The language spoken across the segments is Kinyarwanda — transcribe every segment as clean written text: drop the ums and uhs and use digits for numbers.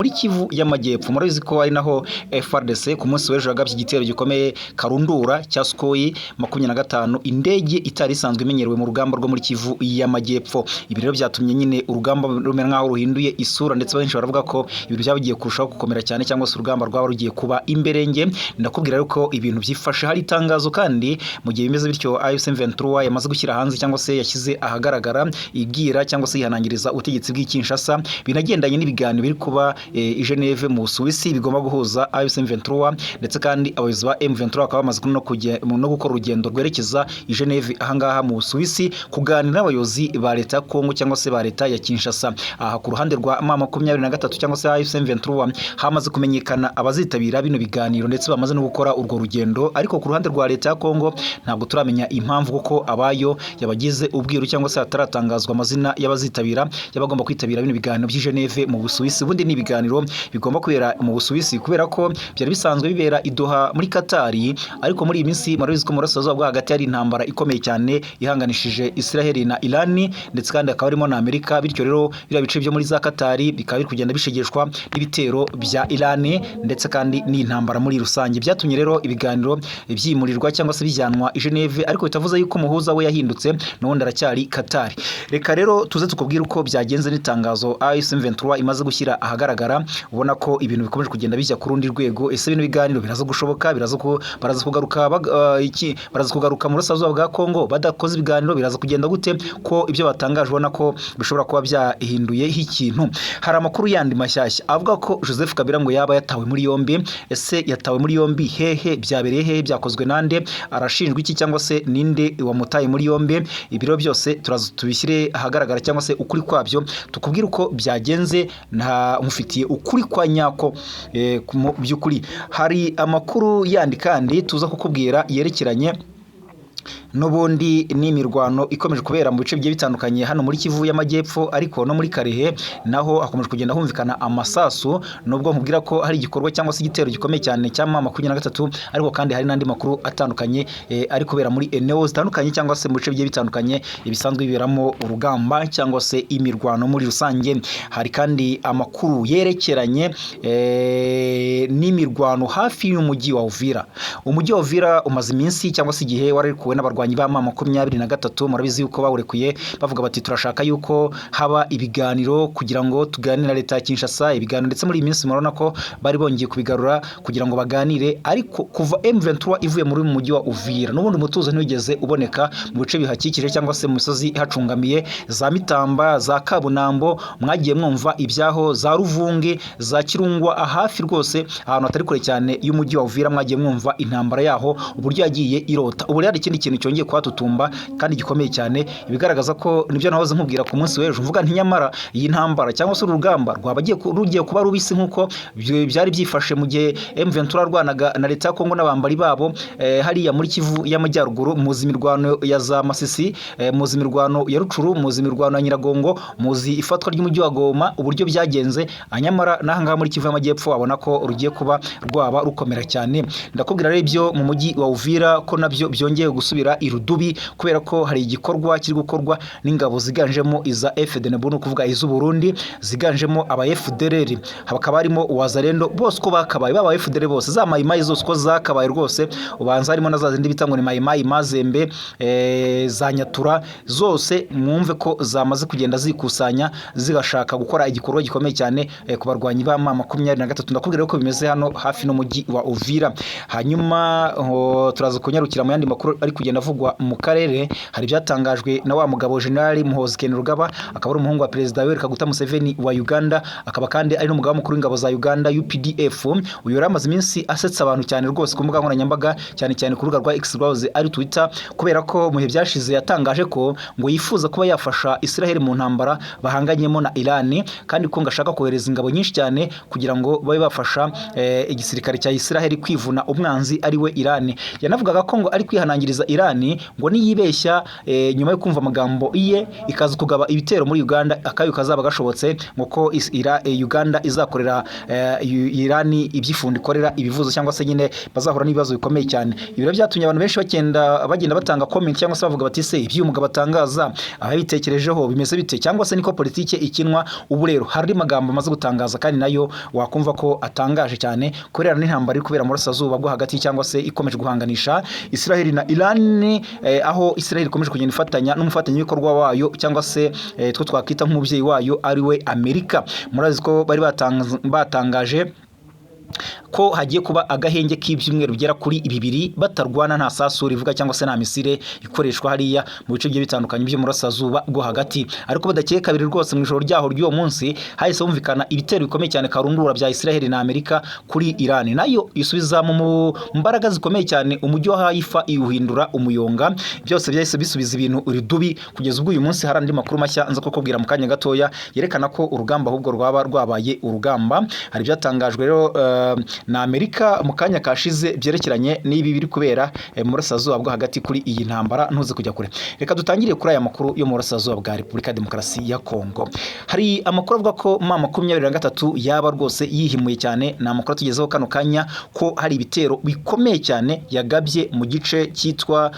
muri Kivu y'Amajyepfo. Murabizi ko ari naho FARDC ku munsi w'ejo yagabye igitero gikomeye karundura cya Sukhoi 25, indege itari isanzwe imenyerewe mu rugamba rwo muri Kivu y'Amajyepfo. Ibi rero byatumye nyine urugamba rumera nk'aho ruhinduye isura, ndetse benshi baravuga ko ibintu byaba bigiye kurushaho gukomera cyane, cyangwa se urugamba rwaba rugiye kuba imberenge. Ndakubwira rero ko ibintu byifashe. Hari itangazo kandi mu gihe bimeze bityo AFC M23 yamaze gushyira hanze, cyangwa se yashyize ahagaragara, ibwira cyangwa se yihanangiriza ubutegetsi bw'i Kinshasa, binagendanye n'ibiganiro biri kuba i Geneve mu Busuwisi, bigomba guhuza AFC M23. Ndetse kandi abayobozi ba M23 bakaba bamaze no gukora urugendo rwerekeza i Geneve ahangaha mu Busuwisi, kuganira n'abayobozi ba leta ya Kongo cyangwa se ba leta ya Kinshasa. Aha ku ruhande rwa M23 cyangwa se AFC M23 hamaze kumenyekana abazitabira bino biganiro, ndetse bamaze no gukora urwo rugendo. Ariko ku ruhande rwa leta ya Kongo ntabwo turamenya impamvu, kuko abayo yabagize ubwiru cyangwa se hataratangazwa amazina y'abazitabira, y'abagomba kwitabira bino biganiro by'i Geneve mu Busuwisi. Ubundi ni ibiganiro bigomba kubera mu Busuwisi, kubera ko byari bisanzwe bibera i Doha muri Katari. Ariko muri iyi minsi murabizi ko mu burasirazuba bwo hagati hari intambara ikomeye cyane ihanganishije Israel na Irani, ndetse kandi hakaba harimo na Amerika. Bityo rero biriya bice byo muri za Katari bikaba biri kugenda bishegeshwa n'ibitero bya Irani, ndetse kandi n'intambara muri rusange. Byatumye rero ibiganiro byimurirwa cyangwa se bijyanwa i Geneve, ariko bitavuze yuko umuhuza we yahindutse, n'ubundi aracyari Katari. Reka rero tuze tukubwire uko byagenze n'itangazo AFC M23 imaze gushyira ahagaragara. Ubona ko ibintu bikomeje kugenda bijya ku rundi rwego. Ese bino biganiro biraza gushoboka? Baraza kugaruka iki, baraza kugaruka mu burasirazuba bwa Kongo badakoze ibiganiro? Biraza kugenda gute, ko ibyo batangaje ubona ko bishobora kuba byahinduyeho ikintu? Hari amakuru yandi mashyashya avuga ko Joseph Kabila ngo yaba yatawe muri yombi. Ese yatawe muri yombi hehe? Byabereye hehe? Byakozwe nande? Arashinjwa iki, cyangwa se ninde wamutaye muri yombi? Ibiro byose turaza tubishyire ahagaragara, cyangwa se ukuri kwabyo tukubwire uko byagenze. Nta mufitiye ukuri kwa nyako. Mu by'ukuri hari amakuru yandi kandi tuza kukubwira yerekeranye n'ubundi n'imirwano ikomeje kubera mu bice bigiye bitandukanye hano muri Kivu y'Amajyepfo, ariko no muri Kalehe naho hakomeje kugenda humvikana amasasu, nubwo nkubwira ko hari igikorwa cyangwa se igitero gikomeye cyane cya M23. Ariko kandi hari n'andi makuru atandukanye ari kubera muri eneo zitandukanye, cyangwa se mu bice bigiye bitandukanye ibisanzwe biberamo urugamba cyangwa se imirwano muri rusange. Hari kandi amakuru yerekeranye n'imirwano hafi y'umujyi wa Uvira. Umujyi wa Uvira umaze iminsi cyangwa se igihe wararekuwe n'abarwanyi ba M23. Murabizi yuko bawurekuye bavuga bati: "Turashaka yuko haba ibiganiro kugira ngo tuganire na leta ya Kinshasa." Ibiganiro ndetse muri iyi minsi murabona ko bari bongeye kubigarura kugira ngo baganire. Ariko kuva M23 ivuye muri mu mujyi wa Uvira, n'ubundi umutuzo ntiwigeze uboneka mu bice bihakikije cyangwa se mu misozi ihacungamiye, za Mitamba, za Kabunambo, mwagiye mwumva ibyaho, za Ruvungi, za Kirungwa, hafi rwose ahantu hatari kure cyane y'umujyi wa Uvira, mwagiye mwumva intambara yaho uburyo yagiye irota. Ubu rero hari ikindi kintu cyongeye kuhatutumba kandi gikomeye cyane, ibigaragaza ko nibyo nahoze nkubwira ku munsi w'ejo, mvuga nti nyamara iyi ntambara cyangwa se uru rugamba rwaba rugiye kuba rubisi nk'uko byari byifashe mu gihe M23 yarwanaga na leta ya Kongo n'abambari babo hariya muri Kivu y'Amajyaruguru. Muzi imirwano ya za Masisi, muzi imirwano ya Rucuru, muzi imirwano ya Nyiragongo, muzi ifatwa ry'umujyi wa Goma uburyo byagenze. Nyamara n'ahangaha muri Kivu y'Amajyepfo wabona ko rugiye kuba rwaba rukomera cyane. Ndakubwira rero ibyo mu mujyi wa Uvira ko nabyo byongeye gusubira irudubi, kubera ko hari igikorwa kiri gukorwa n'ingabo ziganjemo iza FDNB, ni ukuvuga iz'u Burundi, ziganjemo aba FDLR, hakaba harimo Wazalendo bose uko bakabaye, baba FDLR bose, za Mayimayi zose uko zakabaye rwose, ubanza harimo na za zindi bita ngo ni Mayimayi Mazembe, za Nyatura zose, mwumve ko zamaze kugenda zikusanya zigashaka gukora igikorwa gikomeye cyane ku barwanyi ba M23. Ndakubwira ko bimeze hano hafi n'umujyi wa Uvira. Hanyuma turaza kunyarukira mu yandi makuru ari kugenda avugwa mu karere. Hari ibyatangajwe na wa mugabo General Muhoozi Kainerugaba, akaba ari umuhungu wa Perezida Yoweri Kaguta Museveni wa Uganda, akaba kandi ari n'umugaba mukuru w'ingabo za Uganda UPDF. Uyu yari amaze iminsi asetsa abantu cyane rwose ku mbuga nkoranyambaga, cyane cyane ku rubuga rwa X rwahoze ari Twitter, kubera ko mu bihe byashize yatangaje ko ngo yifuza kuba yafasha Israel mu ntambara bahanganyemo na Iran, kandi ko ngo ashaka kohereza ingabo nyinshi cyane kugira ngo babe bafasha igisirikare cya Israel kwivuna umwanzi ari we Iran. Yanavugaga ko ngo ari kwihanangiriza Iran. Irani ngo niyibeshya, nyuma yo kumva amagambo iye, ikaza kugaba ibitero muri Uganda, akayo kazaba gashobotse, ngo ko Uganda izakorera Irani ibyifundo ikorera ibivuzo, cyangwa se nyine bazahura n'ibibazo bikomeye cyane. Ibi rero byatumye abantu benshi bagenda batanga comment, cyangwa se bavuga bati: "Se ibyo uyu mugabo atangaza ababitekerejeho bimeze bite, cyangwa se niko politike ikinwa?" Ubu rero hari magambo amaze gutangaza kandi nayo wakumva ko atangaje cyane kubera n'intambara iri kubera mu burasirazuba bwo hagati, cyangwa se ikomeje guhanganisha Israel na Iran, aho Israel ikomeje kugenda ifatanya n'umufatanyabikorwa wayo, cyangwa se two twakwita nk'umubyeyi wayo, ari we Amerika. Murazi ko bari batangaje ko hagiye kuba agahenge k'ibyumweru bigera kuri 2 batarwana, nta sasu rivuga cyangwa se nta misile ikoreshwa hariya mu bice bigiye bitandukanye byo mu burasirazuba bwo hagati. Ariko badakeye kabiri rwose, mu ijoro ryaho ry'uwo munsi hahise humvikana ibitero bikomeye cyane karundura bya Israel na Amerika kuri Iran, nayo isubiza mu mbaraga zikomeye cyane umujyi wa Haifa, iwuhindura umuyonga. Byose byahise bisubiza ibintu irudubi, kugeza ubwo uyu munsi hari andi makuru mashya nza kukubwira mu kanya gatoya yerekana ko urugamba ahubwo rwaba rwabaye urugamba. Hari ibyatangajwe rero na Amerika mu kanya kashize byerekeranye n'ibi biri kubera mu burasirazuba bwo hagati kuri iyi ntambara. Ntuze kujya kure, reka dutangire kuri aya makuru yo mu burasirazuba bwa Repubulika ya Demokarasi ya Kongo. Hari amakuru avuga ko M23 yaba rwose yihimuye cyane. Ni amakuru atugezeho kano kanya ko hari ibitero bikomeye cyane yagabye mu gice cyitwa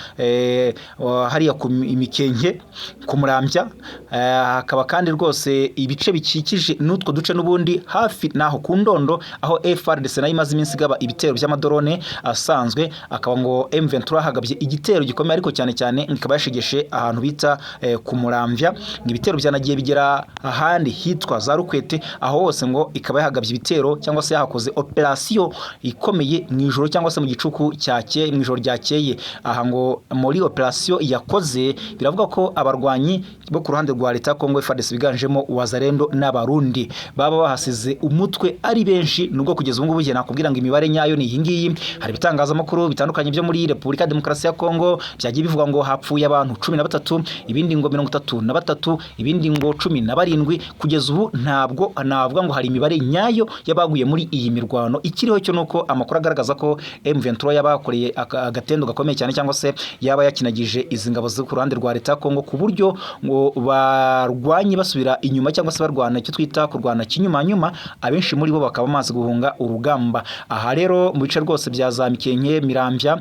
hariya ku Imikenke, ku Murambya, hakaba kandi rwose ibice bikikije n'utwo duce n'ubundi hafi naho ku Ndondo, aho FARDC nayo imaze iminsi igaba ibitero by'amadrone asanzwe. Akaba ngo M23 hagabye igitero gikomeye, ariko cyane cyane ikaba yashegeshe ahantu bita ku Muramvya. Ngo ibitero byanagiye bigera ahandi hitwa za Rukwete, aho hose ngo ikaba yahagabye ibitero, cyangwa se yahakoze operation ikomeye mu ijoro, cyangwa se mu gicuku cyake, mu ijoro ryakeye. Aha ngo muri operation yakoze, biravuga ko abarwanyi bo ku ruhande rwa leta ya Kongo FARDC biganjemo Wazalendo n'Abarundi baba bahasize umutwe ari benshi, nubwo kugeza ubu ngubu njye nakubwira ngo imibare nyayo ni iyi ngiyi. Hari ibitangazamakuru bitandukanye byo muri Repubulika ya Demokarasi ya Kongo byagiye bivuga ngo hapfuye abantu 13, ibindi ngo 33, ibindi ngo 17. Kugeza ubu ntabwo navuga ngo hari imibare nyayo y'abaguye muri iyi mirwano. Ikiriho cyo nuko amakuru agaragaza ko M23 yabakoreye agatendo gakomeye cyane, cyangwa se yaba yakinagije izi ngabo zo ku ruhande rwa leta ya Kongo, ku buryo ngo barwanye basubira inyuma, cyangwa se barwana icyo twita kurwana kinyuma nyuma, abenshi muri bo bakaba bamaze guhunga urugamba. Aha rero mu bice rwose bya za Mikenke, Mirambya,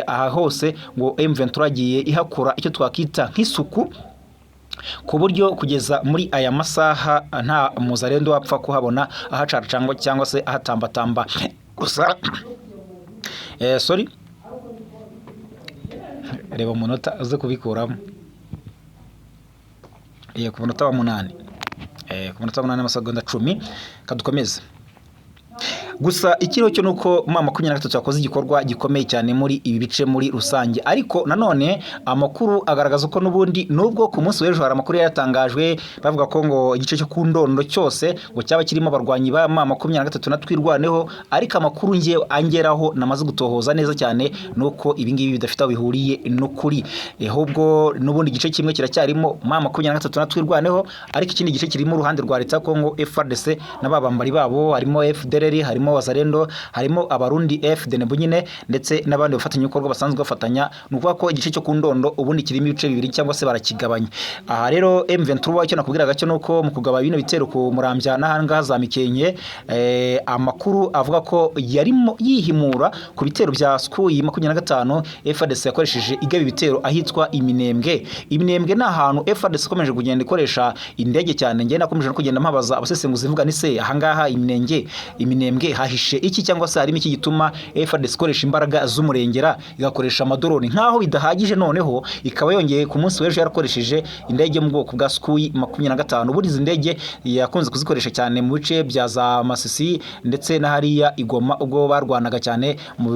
aha hose ngo M23 agiye ihakora icyo twakita nk'isuku, ku buryo kugeza muri aya masaha nta muzarendo wapfa kuhabona ahacara cyangwa se ahatambatamba gusa. Sorry, reba umunota uze kubikuramo. Ku munota wa 8, ku munota wa 8 amasegonda 10. Kadukomeze. Gusa ikiriho cyo nuko M23 yakoze igikorwa gikomeye cyane muri ibi bice muri rusange. Ariko nanone amakuru agaragaza ko n'ubundi, nubwo ku munsi w'ejo hari amakuru yatangajwe bavuga ko ngo igice cyo ku Ndondo cyose ngo cyaba kirimo abarwanyi ba M23 na Twirwaneho, ariko amakuru nge angeraho namaze gutohoza neza cyane nuko ibi ngibi bidafite aho bihuriye n'ukuri. Ahubwo n'ubundi igice kimwe kiracyarimo M23 na Twirwaneho, ariko ikindi gice kirimo uruhande rwa leta ya Kongo FARDC n'ababambari babo, harimo FDLR, harimo Wazalendo, harimo Abarundi FDNB nyine, ndetse n'abandi bafatanyabikorwa basanzwe bafatanya. Ni ukuvuga ko igice cyo ku Ndondo ubundi kirimo ibice bibiri, cyangwa se barakigabanya. Aha rero M23 icyo nakubwiraga cyo nuko mu kugaba bino bitero ku Murambya n'ahangaha za Mikenke, amakuru avuga ko yarimo yihimura ku bitero bya Sukhoi 25 FARDC yakoresheje igaba ibitero ahitwa Iminembwe. Iminembwe ni ahantu FARDC ikomeje kugenda ikoresha indege cyane. Njye nakomeje no kugenda mpabaza abasesenguzi, mvuga ni se ahangaha Iminembwe hahishe iki, cyangwa se harimo iki gituma FARDC ikoresha imbaraga z'umurengera, igakoresha amadroni nkaho bidahagije, noneho ikaba yongeye ku munsi w'ejo yarakoresheje indege mu bwoko bwa Sukhoi 25? Ubundi izi ndege yakunze kuzikoresha cyane mu bice bya za Masisi ndetse na hariya i Goma, ubwo barwanaga cyane mu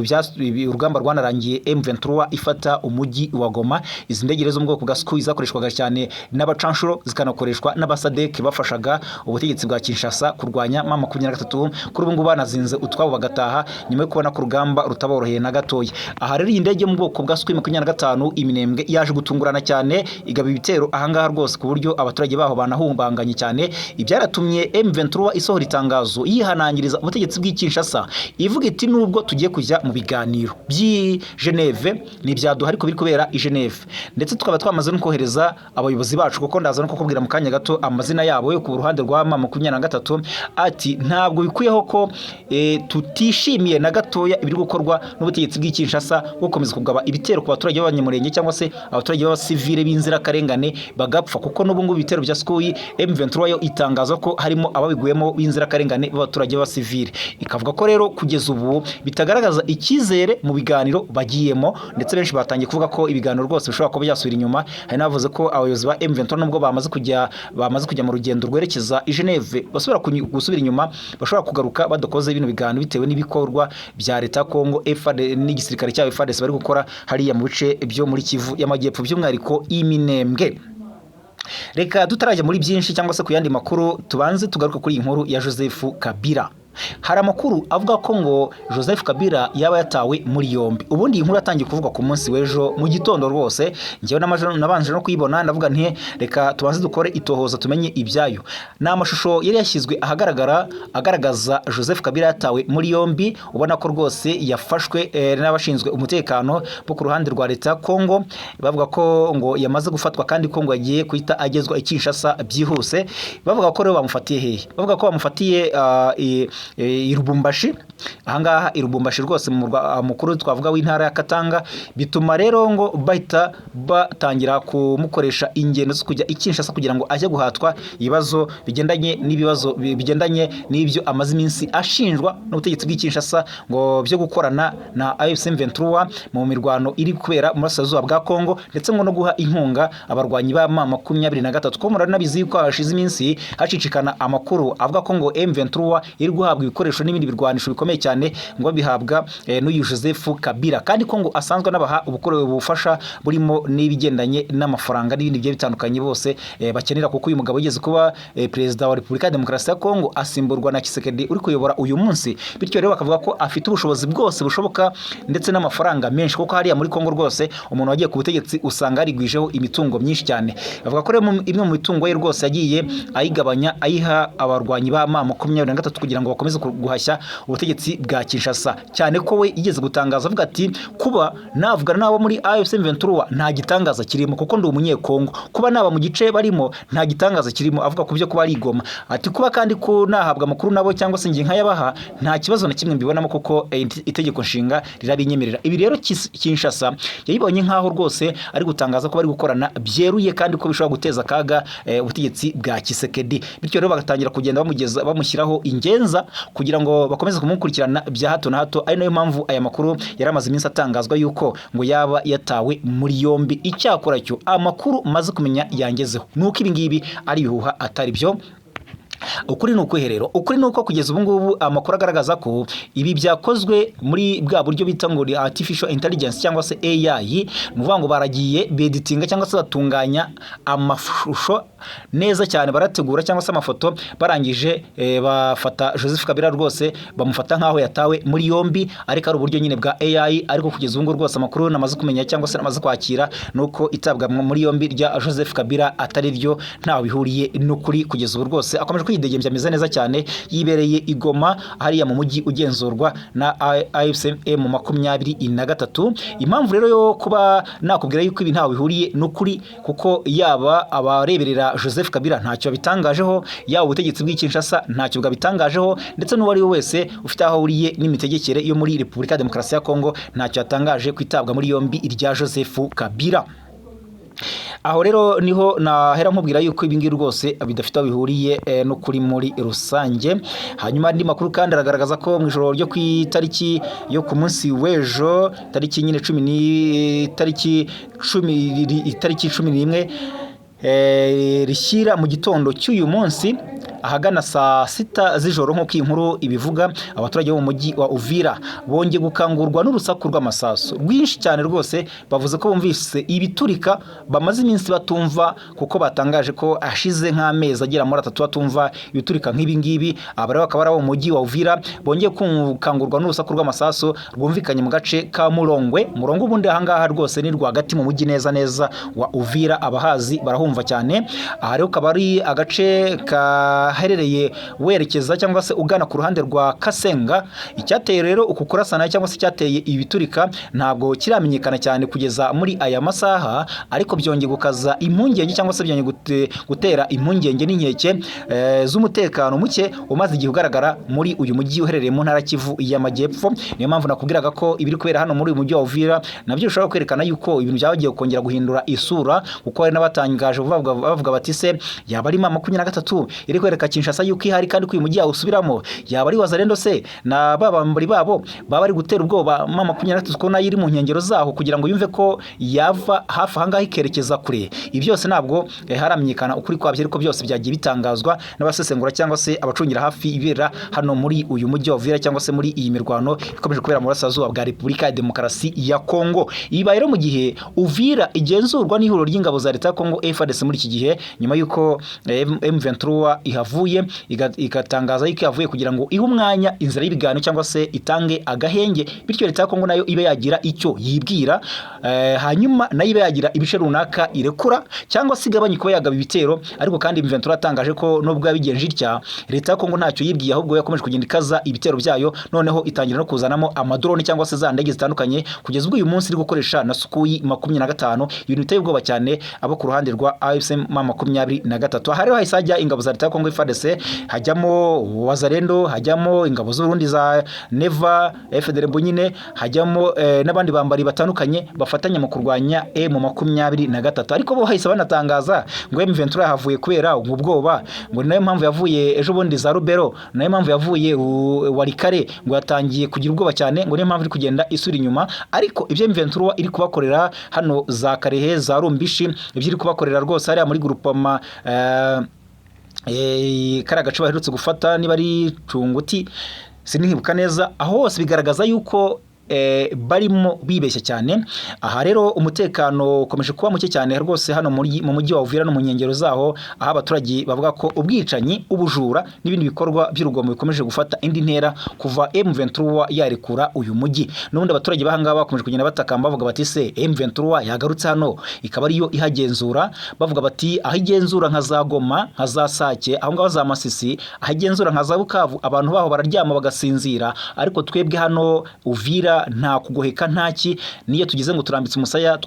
urugamba rwanarangiye M23 ifata umujyi wa Goma. Izi ndege rero zo mu bwoko bwa Sukhoi zakoreshwaga cyane n'abacanshuro, zikanakoreshwa n'abasadek bafashaga ubutegetsi bwa Kinshasa kurwanya M23. Kuri ubu ngubu banazinze utwabo bagataha nyuma yo kubona ko urugamba rutaboroheye na gatoya. Aha rero iyi ndege yo mu bwoko bwa Sukhoi 25 Iminembwe yaje gutungurana cyane, igaba ibitero ahangaha rwose ku buryo abaturage baho banahumbanganye cyane. Ibyaratumye M23 isohora itangazo yihanangiriza ubutegetsi bw'i Kinshasa, ivuga iti: "Nubwo tugiye kujya mu biganiro by'i Geneve, ni ibyaduha ariko biri kubera i Geneve, ndetse tukaba twamaze no kohereza abayobozi bacu," kuko ndaza no kukubwira mu kanya gato amazina yabo yo ku ruhande rwa M23, ati: "Ntabwo bikwiyeho ko tutishimiye na gatoya ibiri gukorwa n'ubutegetsi bw'i Kinshasa bwo gukomeza kugaba ibitero ku baturage b'Abanyamurenge cyangwa se abaturage b'abasivile b'inzirakarengane bagapfa," kuko n'ubu ngubu ibitero bya Sukhoi, M23 yo itangaza ko harimo ababiguyemo b'inzirakarengane b'abaturage b'abasivile. Ikavuga ko rero kugeza ubu bitagaragaza icyizere mu biganiro bagiyemo, ndetse benshi batangiye kuvuga ko ibiganiro rwose bishobora kuba byasubira inyuma. Hari n'abavuze ko abayobozi ba M23, nubwo bamaze kujya mu rugendo rwerekeza i Geneve, basubira gusubira inyuma, bashobora kugaruka badakoze bino biganiro bitewe n'ibikorwa bya leta ya Kongo FARDC n'igisirikare cyayo FARDC bari gukora hariya mu bice byo muri Kivu y'Amajyepfo, by'umwihariko Iminembwe. Reka tutarajya muri byinshi cyangwa se ku yandi makuru, tubanze tugaruke kuri iyi nkuru ya Joseph Kabila. Hari amakuru avuga ko ngo Joseph Kabila yaba yatawe muri yombi. Ubundi iyi nkuru yatangiye kuvugwa ku munsi w'ejo mu gitondo rwose. Njyewe nabanje no kuyibona, ndavuga nti: "Reka tubanze dukore itohoza tumenye ibyayo." Ni amashusho yari yashyizwe ahagaragara agaragaza Joseph Kabila yatawe muri yombi, ubona ko rwose yafashwe n'abashinzwe umutekano bo ku ruhande rwa leta ya Kongo. Bavuga ko ngo yamaze gufatwa kandi ko ngo yagiye guhita agezwa i Kinshasa byihuse. Bavuga ko rero bamufatiye hehe? Bavuga ko bamufatiye i Lubumbashi, ahangaha i Lubumbashi rwose, mu murwa mukuru twavuga w'intara ya Katanga. Bituma rero ngo bahita batangira kumukoresha ingendo zo kujya i Kinshasa kugira ngo ajye guhatwa ibibazo bigendanye n'ibibazo bigendanye n'ibyo amaze iminsi ashinjwa n'ubutegetsi bw'i Kinshasa, ngo byo gukorana na AFC M23 mu mirwano iri kubera mu burasirazuba bwa Kongo, ndetse ngo no guha inkunga abarwanyi ba M23, ko muranabizi yuko hashize iminsi hacicikana amakuru avuga ko ngo M23 iri guhabwa ibikoresho n'ibindi birwanisho bikomeye cyane, ngo bihabwa n'uyu Joseph Kabila, kandi ko ngo asanzwe anabaha ubufasha burimo n'ibigendanye n'amafaranga n'ibindi bigiye bitandukanye bose bakenera, kuko uyu mugabo yigeze kuba perezida wa Repubulika ya Demokarasi ya Kongo, asimburwa na Tshisekedi uri kuyobora uyu munsi. Bityo rero bakavuga ko afite ubushobozi bwose bushoboka ndetse n'amafaranga menshi, kuko hariya muri Kongo rwose umuntu wagiye ku butegetsi usanga yarigwijeho imitungo myinshi cyane. Bavuga ko rero imwe mu mitungo ye rwose yagiye ayigabanya, ayiha abarwanyi ba M23 kugira ngo bakomeze guhashya ubutegetsi bwa Kinshasa, cyane ko we yigeze gutangaza avuga ati: "Kuba navugana n'abo muri AFC M23 nta gitangaza kirimo, kuko ndi Umunyekongo. Kuba naba mu gice barimo nta gitangaza kirimo," avuga ku byo kuba ari i Goma. Ati: "Kuba kandi ko nahabwa amakuru nabo cyangwa se njye nkayabaha, nta kibazo na kimwe mbibonamo, kuko itegeko nshinga rirabinyemerera." Ibi rero Kinshasa yayibonye nk'aho rwose ari gutangaza ko bari gukorana byeruye, kandi ko bishobora guteza akaga ubutegetsi bwa Tshisekedi. Bityo rero bagatangira kugenda bamugeza, bamushyiraho ingenza kugira ngo bakomeze kumukurikirana bya hato na hato, ari nayo mpamvu aya makuru yari amaze iminsi atangazwa yuko ngo yaba yatawe muri yombi. Icyakora cyo amakuru maze kumenya yangezeho nuko ibi ngibi ari ibihuha, atari byo. Ukuri ni ukuhe rero? Ukuri ni uko kugeza ubu ngubu amakuru agaragaza ko ibi byakozwe muri bwa buryo bita ngo ni artificial intelligence cyangwa se AI. Ni ukuvuga ngo baragiye beditinga cyangwa se batunganya amashusho neza cyane, barategura cyangwa se amafoto, barangije bafata Joseph Kabila rwose bamufata nk'aho yatawe muri yombi, ariko ari uburyo nyine bwa AI. Ariko kugeza ubu ngubu rwose amakuru namaze kumenya cyangwa se namaze kwakira ni uko itabwa muri yombi rya Joseph Kabila atari ryo, ntaho bihuriye n'ukuri. Kugeza ubu rwose akomeje kwidegembya, ameze neza cyane, yibereye i Goma hariya mu mujyi ugenzurwa na AFC M23. Impamvu rero yo kuba nakubwira yuko ibi ntaho bihuriye n'ukuri, kuko yaba abareberera Joseph Kabila ntacyo babitangajeho, yaba ubutegetsi bw'i Kinshasa ntacyo bwabitangajeho, ndetse n'uwo ari we wese ufite aho ahuriye n'imitegekere yo muri Repubulika ya Demokarasi ya Kongo ntacyo yatangaje ku itabwa muri yombi irya Joseph Kabila. Aho rero niho nahera nkubwira yuko ibi ngibi rwose bidafite aho bihuriye n'ukuri muri rusange. Hanyuma andi makuru kandi aragaragaza ko mu ijoro ryo ku itariki yo ku munsi w'ejo, tariki nyine cumi ni tariki cumi, itariki 11 rishyira mu gitondo cy'uyu munsi. Ahagana saa 6 z'ijoro, nk'uko iyi nkuru ibivuga, abaturage bo mu mujyi wa Uvira bongeye gukangurwa n'urusaku rw'amasasu rwinshi cyane rwose. Bavuze ko bumvise ibiturika bamaze iminsi batumva, kuko batangaje ko ashize nk'amezi agera muri 3 batumva ibiturika nk'ibi ngibi. Aba rero bakaba ari abo mu mujyi wa Uvira bongeye gukangurwa n'urusaku rw'amasasu rwumvikanye mu gace ka Murongwe. Murongwe ubundi ahangaha rwose ni rwagati mu mujyi neza neza wa Uvira, abahazi barahumva cyane. Aha rero kaba ari agace kaherereye werekeza cyangwa se ugana ku ruhande rwa Kasenga. Icyateye rero uku kurasana cyangwa se icyateye ibiturika ntabwo kiramenyekana cyane kugeza muri aya masaha, ariko byongeye gukaza impungenge cyangwa se byongeye gutera impungenge n'inkeke z'umutekano muke umaze igihe ugaragara muri uyu mujyi uherereye mu ntara Kivu y'Amajyepfo. Niyo mpamvu nakubwiraga ko ibiri kubera hano muri uyu mujyi wa Uvira nabyo bishobora kwerekana yuko ibintu byagiye kongera guhindura isura, kuko hari n'abatangaje bavuga bati se yaba ari M23 iri kwereka Kinshasa yuko ihari kandi ko uyu mujyi yawusubiramo, yaba ari Wazalendo se na babambari babo baba bari gutera ubwoba M23 ko nayo iri mu nkengero zaho kugira ngo yumve ko yava hafi ahangaha ikerekeza kure. Ibi byose ntabwo haramenyekana ukuri kwabyo, ariko byose byagiye bitangazwa n'abasesengura cyangwa se abacungira hafi ibera hano muri uyu mujyi wa Uvira cyangwa se muri iyi mirwano ikomeje kubera mu burasirazuba bwa Repubulika ya Demokarasi ya Kongo. Ibaye rero mu gihe Uvira igenzurwa n'ihuriro ry'ingabo za leta ya Kongo FARDC muri iki gihe, nyuma y'uko M23 ihavuye igatangaza yuko ihavuye kugira ngo ihe umwanya inzira y'ibiganiro cyangwa se itange agahenge, bityo leta ya Kongo nayo ibe yagira icyo yibwira, hanyuma nayo ibe yagira ibice runaka irekura cyangwa se igabanye kuba yagaba ibitero. Ariko kandi M23 yatangaje ko nubwo yabigenje itya, leta ya Kongo ntacyo yibwiye, ahubwo yakomeje kugenda ikaza ibitero byayo, noneho itangira no kuzanamo amadrone cyangwa se za ndege zitandukanye, kugeza ubwo uyu munsi iri gukoresha na Sukhoi 25, ibintu biteye ubwoba cyane abo ku ruhande rwa AFC M23. Aha rero hahise hajya ingabo za leta ya Kongo FARDC, hajyamo Wazalendo, hajyamo ingabo z'Uburundi za Neva FDLB nyine, hajyamo n'abandi bambari batandukanye bafatanya mu kurwanya M23. Ariko bo hahise banatangaza ngo M23 yahavuye kubera ubwoba, ngo ni nayo mpamvu yavuye ejo bundi za Rubero, nayo mpamvu yavuye Walikale, ngo yatangiye kugira ubwoba cyane, ngo niyo mpamvu iri kugenda isubira inyuma. Ariko ibyo M23 iri kubakorera hano za Karehe, za Rumbishi, ibyo iri kubakorera rwose hariya muri groupement kariya gace baherutse gufata, niba ari Cunguti sinihibuka neza, aho hose bigaragaza yuko barimo bibeshya cyane. Aha rero umutekano ukomeje kuba muke cyane rwose hano mu mujyi wa Uvira no mu nkengero zaho, aho abaturage bavuga ko ubwicanyi, ubujura n'ibindi bikorwa by'urugomo bikomeje gufata indi ntera kuva M23 yarekura uyu mujyi. N'ubundi abaturage bahangaba bakomeje kugenda batakamba bavuga bati se M23 yagarutse hano ikaba ariyo ihagenzura, bavuga bati aho igenzura nka za Goma, nka za Sake, aho ngaho za Masisi, aho igenzura nka za Bukavu, abantu baho bararyama bagasinzira, ariko twebwe hano Uvira nta kugoheka ntaki, niyo tugize ngo turambitse umusaya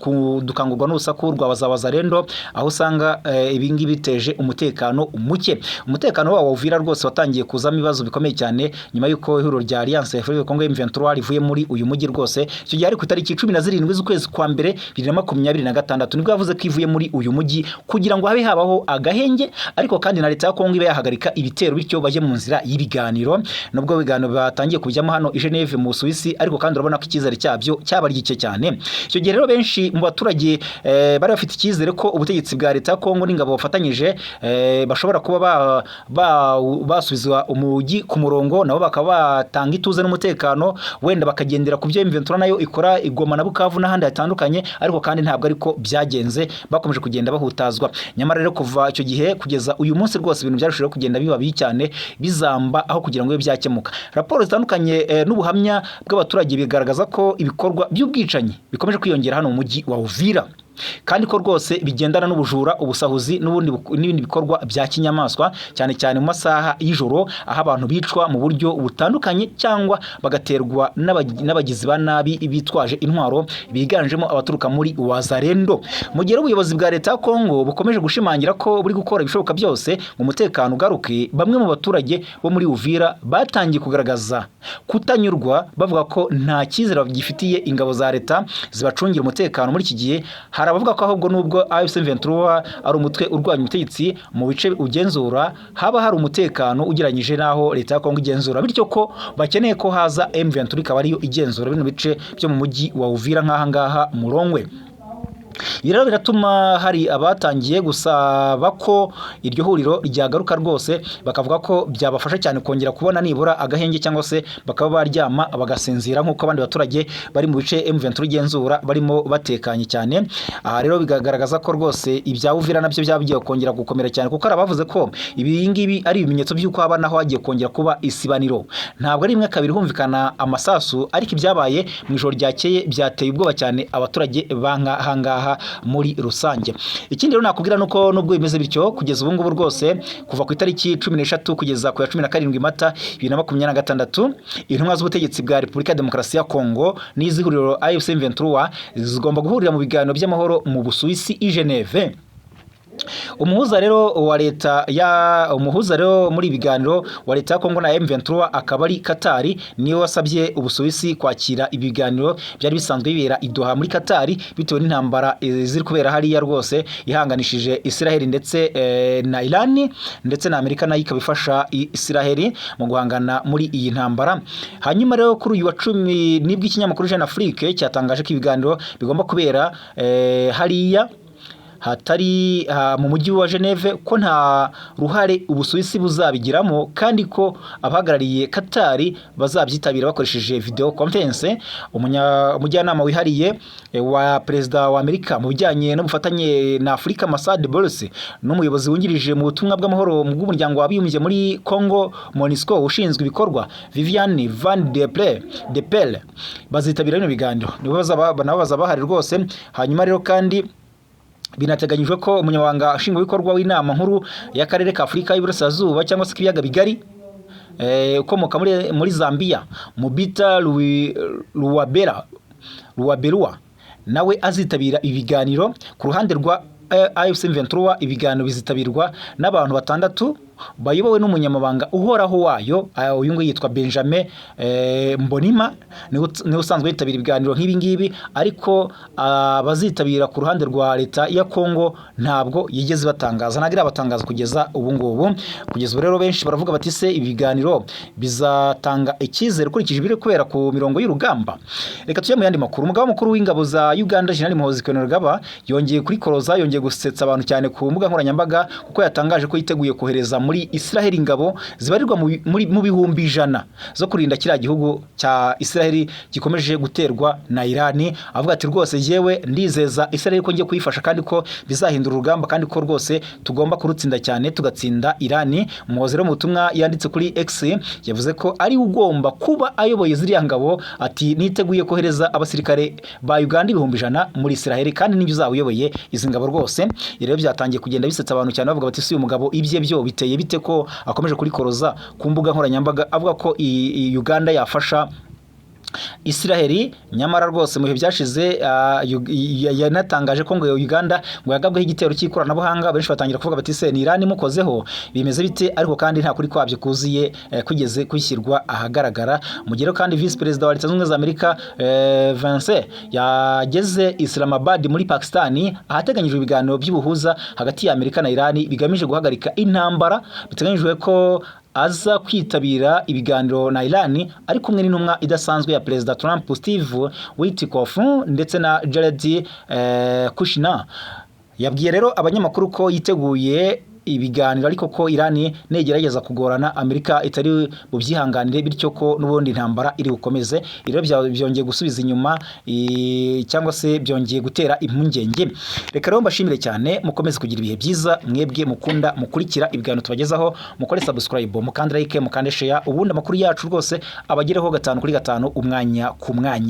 dukangurwa n'urusaku rwa za Wazalendo, aho usanga ibi ngibi biteje umutekano muke. Umutekano wawo Uvira rwose watangiye kuzamo ibibazo bikomeye cyane nyuma y'uko ihuriro rya Alliance Fleuve Congo M23 rivuye muri uyu mujyi rwose. Icyo gihe ari ku itariki 17 z'ukwezi kwa mbere 2026 nibwo yavuze ko ivuye muri uyu mujyi kugira ngo habe habaho agahenge, ariko kandi na leta ya Kongo ibe yahagarika ibitero, bityo bajye mu nzira y'ibiganiro. Nubwo ibiganiro batangiye kujyamo hano i Geneve mu Busuwisi, ariko kandi urabona ko icyizere cyabyo cyaba gike cyane. Icyo gihe rero benshi mu baturage bari bafite icyizere ko ubutegetsi bwa leta ya Kongo n'ingabo bafatanyije bashobora kuba basubizwa umujyi ku murongo, nabo bakaba batanga ituze n'umutekano, wenda bakagendera ku byo M23 nayo ikora i Goma na Bukavu n'ahandi hatandukanye. Ariko kandi ntabwo ariko byagenze, bakomeje kugenda bahutazwa. Nyamara rero kuva icyo gihe kugeza uyu munsi rwose ibintu byarushijeho kugenda biba bibi cyane, bizamba aho kugira ngo bibe byakemuka. Raporo zitandukanye n'ubuhamya bw'abaturage bigaragaza ko ibikorwa by'ubwicanyi bikomeje kwiyongera hano mu mujyi wa Uvira, kandi ko rwose bigendana n'ubujura, ubusahuzi n'ibindi bikorwa bya kinyamaswa, cyane cyane mu masaha y'ijoro, aho abantu bicwa mu buryo butandukanye cyangwa bagaterwa n'abagizi ba nabi bitwaje intwaro biganjemo abaturuka muri Wazalendo. Mu gihe ubuyobozi bwa leta ya Kongo bukomeje gushimangira ko buri gukora ibishoboka byose ngo umutekano ugaruke, bamwe mu baturage bo muri Uvira batangiye kugaragaza kutanyurwa, bavuga ko nta cyizere bagifitiye ingabo za leta zibacungira umutekano muri iki gihe. Hari abavuga ko ahubwo nubwo AFC M23 ari umutwe urwanya ubutegetsi, mu bice ugenzura haba hari umutekano ugereranyije n'aho leta ya Kongo igenzura, bityo ko bakeneye ko haza M23 ikaba ariyo igenzura bino bice byo mu mujyi wa Uvira nk'aha ngaha Murongwe. Ibi rero biratuma hari abatangiye gusaba ko iryo huriro ryagaruka rwose, bakavuga ko byabafasha cyane kongera kubona nibura agahenge, cyangwa se bakaba baryama bagasinzira nk'uko abandi baturage bari mu bice M23 igenzura barimo batekanye cyane. Aha rero bigaragaza ko rwose ibya Uvira nabyo byaba bigiye kongera gukomera cyane, kuko hari abavuze ko ibi ngibi ari ibimenyetso by'uko haba naho hagiye kongera kuba isibaniro. Ntabwo ari rimwe kabiri humvikana amasasu, ariko ibyabaye mu ijoro ryakeye byateye ubwoba cyane abaturage bangahangaha muri rusange. Ikindi rero nakubwira nuko nubwo bimeze bityo, kugeza ubu ngubu rwose, kuva ku itariki 13 kugeza ku ya 17 Mata 2026, intumwa z'ubutegetsi bwa Repubulika ya Demokarasi ya Kongo n'iz'ihuriro AFC M23 zigomba guhurira mu biganiro by'amahoro mu Busuwisi i Geneve. Umuhuza rero wa leta ya umuhuza rero muri ibiganiro wa leta ya Kongo na M23 akaba ari Katari, niwe wasabye Ubusuwisi kwakira ibiganiro byari bisanzwe bibera i Doha muri Katari, bitewe n'intambara ziri kubera hariya rwose ihanganishije Israel ndetse na Iran, ndetse na Amerika nayo ikaba ifasha Israel mu guhangana muri iyi ntambara. Hanyuma rero kuri uyu wa 10 nibwo ikinyamakuru Jeune Afrique cyatangaje ko ibiganiro bigomba kubera hariya hatari mu mujyi wa Geneve, ko nta ruhare Ubusuwisi buzabigiramo, kandi ko abahagarariye Katari bazabyitabira bakoresheje video conference. Umujyanama wihariye wa perezida wa Amerika mu bijyanye n'ubufatanye na Afurika, Massad Boulos, n'umuyobozi wungirije mu butumwa bw'amahoro bw'umuryango w'abibumbye muri Congo, MONUSCO, ushinzwe ibikorwa, Viviane Van de Pelle, bazitabira bino biganiro, nibo bazaba nabo bazaba bahari rwose. Hanyuma rero kandi binateganyijwe ko umunyamabanga nshingwabikorwa w'inama nkuru y'akarere ka Afurika y'Iburasirazuba cyangwa se k'ibiyaga bigari, ukomoka muri Zambia, Mubita Luwabera Luwaberua, nawe azitabira ibiganiro. Ku ruhande rwa AFC M23, ibiganiro bizitabirwa n'abantu batandatu bayobowe n'umunyamabanga uhoraho wayo. Uyu nguyu yitwa Benjamin Mbonima, niwe usanzwe yitabira ibiganiro nk'ibi ngibi, ariko abazitabira ku ruhande rwa leta ya Kongo ntabwo yigeze batangaza, ntabwo irabatangaza kugeza ubu ngubu. Kugeza ubu rero benshi baravuga bati: "Se ibiganiro bizatanga icyizere ukurikije ibiri kubera ku mirongo y'urugamba?" Reka tujye mu yandi makuru. Umugaba mukuru w'ingabo za Uganda, General Muhoozi Kainerugaba, yongeye kuri koroza, yongeye gusetsa abantu cyane ku mbuga nkoranyambaga, kuko yatangaje ko yiteguye kohereza muri Israel ingabo zibarirwa mu 100,000 zo kurinda kiriya gihugu cya Israel gikomeje guterwa na Iran. Avuga ati: "Rwose yewe ndizeza Israel ko ngiye kuyifasha, kandi ko bizahindura urugamba, kandi ko rwose tugomba kurutsinda cyane, tugatsinda Iran." Muhoozi rero mu butumwa yanditse kuri X yavuze ko ari ugomba kuba ayoboye ziriya ngabo, ati: "Niteguye kohereza abasirikare ba Uganda 100,000 muri Israel, kandi nibyo uzaba uyoboye izi ngabo rwose." Ibi rero byatangiye kugenda bisetsa abantu cyane, bavuga bati: "Si uyu mugabo ibye byo biteye bite ko akomeje kurikoroza ku mbuga nkoranyambaga avuga ko Uganda yafasha Israel?" Nyamara rwose mu bihe byashize yanatangaje ko ngo Uganda ngo yagabweho igitero cy'ikoranabuhanga, benshi batangira kuvuga bati: "Se ni Iran imukozeho, bimeze bite?" Ariko kandi nta kuri kwabyo kuzuye kugeze kwishyirwa ahagaragara. Mu gihe rero kandi Vice Perezida wa Leta Zunze Ubumwe za Amerika Vance yageze Islamabad muri Pakistan ahateganyijwe ibiganiro by'ubuhuza hagati ya Amerika na Iran bigamije guhagarika intambara, biteganyijwe ko aza kwitabira ibiganiro na Iran ari kumwe n'intumwa idasanzwe ya Perezida Trump, Steve Witkoff, ndetse na Jared Kushner. Yabwiye rero abanyamakuru ko yiteguye ibiganiro, ariko ko Iran negerageza kugorana Amerika itari bubyihanganire, bityo ko n'ubundi intambara iri bukomeze. Ibi rero byongeye gusubiza inyuma cyangwa se byongeye gutera impungenge. Reka rero mbashimire cyane, mukomeze kugira ibihe byiza mwebwe mukunda mukurikira ibiganiro tubagezaho. Mukore subscribe, mukande like, mukande share, ubundi amakuru yacu rwose abagereho gatanu kuri gatanu, umwanya ku mwanya.